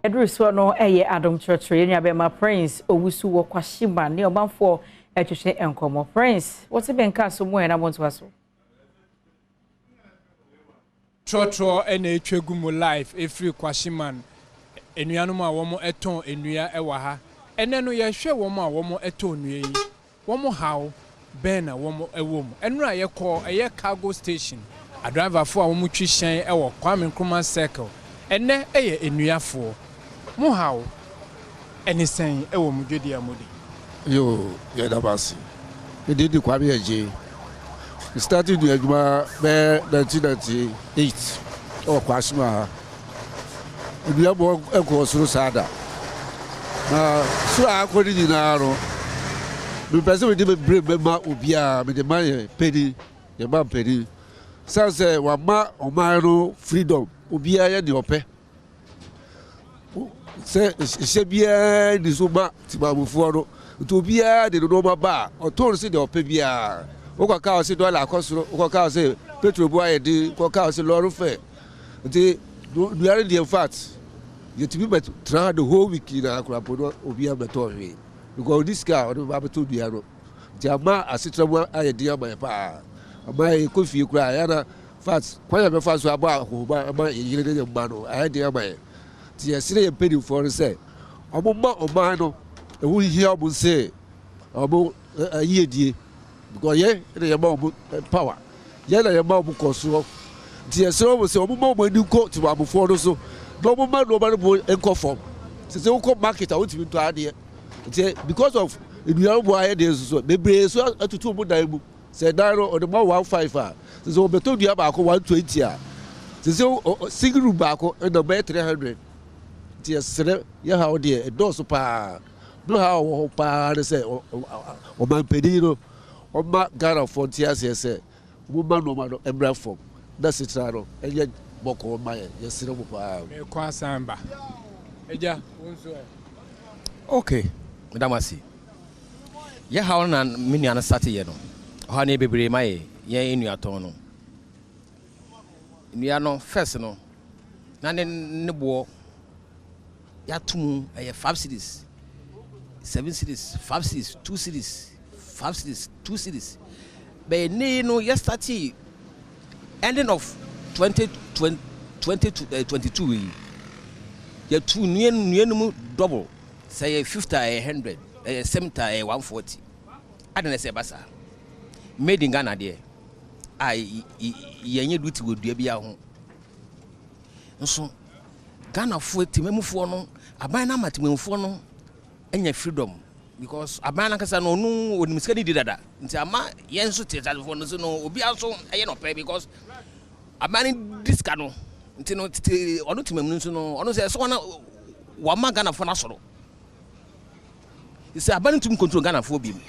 Ɛduru soɔ no ɛyɛ Adom Kyerɛkyerɛ yɛn nuabɛma Prince Owusu wɔ Kwashieman ne ɔmanfoɔ ɛtwetwe nkɔmmɔ. Prince, wɔte bɛnka so mu ɛ na montoa so. Trɔtrɔ na ɛtwa gu mu live ɛfiri Kwashieman. Nnuanom a wɔn tɔn nnua wɔ ha. Ɛnɛ no yɛhwɛ wɔn a wɔn tɔn nnua yi, wɔn haw bɛn na wɔn wɔ mu. Ɛnora yɛkɔɔ ɛyɛ cargo station, adriverfoɔ a wɔn twi hyɛn wɔ Kwame Nkrumah Circle. Ɛnɛ ɛyɛ nnuafoɔ. Mo haw ɛne sɛn wɔ mo dwadie a modi? Yoo, yɛda mo ase. Me din de Kwame Adjei. Me starte dua adwuma bɛyɛ 1998 wɔ Kwashima ha. Nnua bɔ nkɔɔ soro saa da. Na soro a akɔ no nyinaa no, mepɛ sɛ mede me bere bɛma obiara, mede ma yɛn panin, yɛn ma mpanin. Sane sɛ wama ɔman no freedom, obiara yɛ deɛ ɔpɛ. Sɛ nhyɛ biara nni so ma temamufoɔ no, nti obiara de ne nneɛma ba a, ɔtɔn no sɛ deɛ ɔpɛ biara. Wokɔka ɔse dɔla akɔ soro, wokɔka ɔse petrol bu ayɛ den, wokɔka ɔse lɔre fɛ. Nti nnua no deɛ, in fact, yɛtumi bɛtena ha the whole week nyinaa koraa mpo no, obiara mmɛtɔɔ hwee. Because ɔnni sika a ɔde bɛba abɛtɔ nnua no. Nti ama asetena mu ayɛ den ama yɛ paa. Ama yɛkɔ fie koraa, ɛyɛ na fact kwan a yɛbɛfa so abɔ ahohoma ama yɛn yere ne yɛn mma no ayɛ den ama yɛn. Nti yɛsrɛ yɛn mpanimfoɔ no sɛ wɔmma ɔman no ɛho hia wɔn sɛ wɔn yiedie, because yɛn na yɛma wɔn power, yɛn na yɛma wɔn kɔ soɔ. Nti yɛsrɛ wɔn sɛ wɔmma wɔn ani nkɔ temamufoɔ no so na wɔmma nneɛma no bo nkɔ fam. Sɛ wokɔ market a, wotumi ntɔ adeɛ. Nti because of nnua no bo ayɛ den nso so, bebree so atutu wɔn dan mu. Sɛ dan no ɔde ma 1.5 a, sɛ wɔbɛtɔ dua baako 120 a, sɛ single room baako ɛna bɛyɛ 300. Nti yɛsrɛ, yɛ haw deɛ ɛdɔɔso paa. No haw wɔ hɔ paa ne sɛ ɔmanpanin no ɔma Ghanafoɔ nte aseɛ sɛ wɔma nneɛma no mmra fam na setena no ɛnyɛ bɔkɔɔ ma yɛ. Yɛsrɛ mo paa. Mekɔ asan ba. Agya, wo nso ɛ? Ok, meda mo ase. Yɛ haw no na me nua no sate yɛ no, ɔhaw no yɛ bebree ma yɛ. Yɛn nnuatɔn no, nnua no, first no na ne boɔ yɛato mu ɛyɛ 5 cedis, 7 cedis, 5 cedis, 2 cedis, 5 cedis, 2 cedis. Bɛyɛ ne no yɛ start ending of 2022 yi, yɛtu nnua no mu double. Sɛ yɛ 50 a, ɛyɛ 100, ɛyɛ 70 a, ɛyɛ 140. Ade na sɛ ɛba saa, made in Ghana deɛ a, yɛnyɛ duty wɔ dua biara ho nso. Ghanafoɔ temamufoɔ no, aban no ama temamufoɔ no anya freedom, because aban no ankasa no, ɔno onim sika ne di dada. Nti ama yɛn nso te asasefoɔ no so no, obiara nso ɛyɛ nɔpɛ, because aban no di sika no. Nti no tete ɔno temamu no nso no, ɔno sɛ ɛsɛ wɔn wama Ghanafoɔ no asɔrɔ sɛ aban no tumi control Ghanafoɔ bi mu,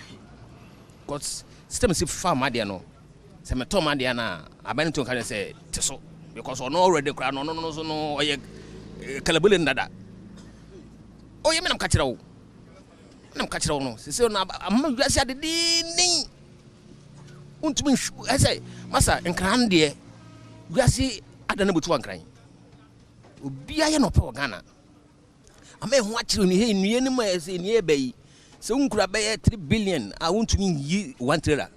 because system si fa ma adeɛ no sɛ metɔ ma adeɛ no a, aban no tumi ka kyerɛ sɛ te so, because ɔno already koraa no, ɔno no so no ɔyɛ kalabule no dada. Ɔyɛ me nam ka kyerɛ wo, nam ka kyerɛ wo no sɛ no ama wiase adedenden wontumi ɛsɛ masa nkran no deɛ, wiase ada no bɛtu ankran. Obiara yɛ na ɔpɛ wɔ Ghana ama ɛho akyerɛ ne hɛ nnua no mu a ɛsɛ nnua ɛbɛ yi sɛ wonkura bɛyɛ 3 billion a, wontumi nyi one trailer.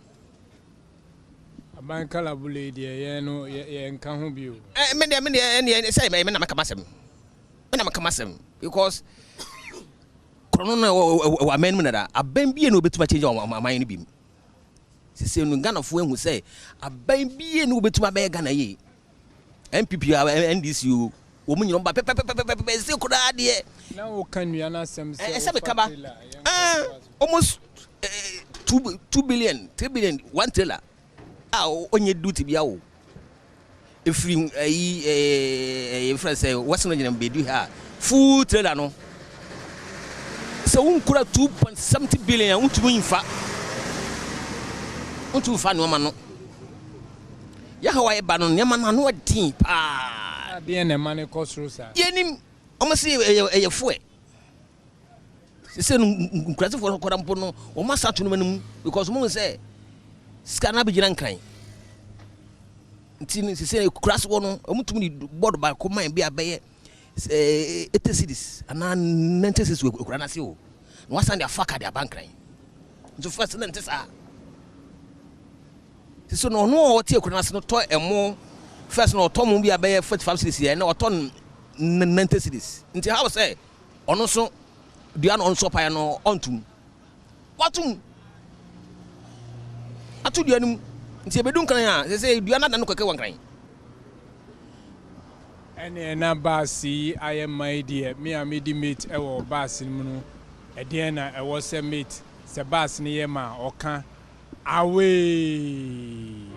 Aban kalabule yi deɛ, yɛn no yɛnka ho bio. Me deɛ ɛneɛ sɛ me na meka masɛm, me na meka masɛm, because korɔno no ɛwɔ aman no mu dada. Aban bie na obɛtumi akyɛngye aman no bi mu. Sese no Ghanafoɔ ahu sɛ aban bie na wobɛtumi abɛyɛ Ghana yie. NPP a, NDC o, wɔn nyina ba pɛpɛpɛpɛpɛ sɛ koraa deɛ. Na woka nnua no asɛm sɛ ɛsɛ meka ba almost 2 billion, 3 billion, one trailer a ɔnyɛ duty bia o, efiri ɛyi yɛfrɛ sɛ Western Region bɛdu ha, full trailer no, sɛ wonkura 2.70 billion a, wontumi nfa nneɛma no. Yɛha wa yɛba no, nneɛma no ano ɔden paa. Adeɛ na ɛma no kɔ soro saa? Yɛnim ɔmo se ɛyɛ fuel. Sese no nkurasefoɔ kɔda mpo no, wɔn asa ato no mu because wɔn sɛ sika no abɛgyina Nkran. Nti no sese kurase hɔ no, wɔn tumi de board baako man bi a bɛyɛ. 80 cedis anaa 90 cedis wɔ akura no ase o, na wasan de afa ka de aba Nkran. Nso first na nte saa. Sisi no, ɔno a ɔte akura no ase no tɔ ɛmo first na ɔtɔ mo bi a bɛyɛ 45 cedis yɛ, na ɔtɔ no 90 cedis. Nti how sɛ ɔno nso dua na ɔno nso ɔpaeɛ no ɔntum watum ato dua no mu? Nti ebedu Nkran a, sɛ dua no ada no kɛkɛ wɔ Nkran. Ɛne ɛna baase yi ayɛ mma yi deɛ, me a medi mate ɛwɔ baase no mu no, ɛdeɛn na ɛwɔ sɛ mate sɛ baase no yɛ ma ɔka awee?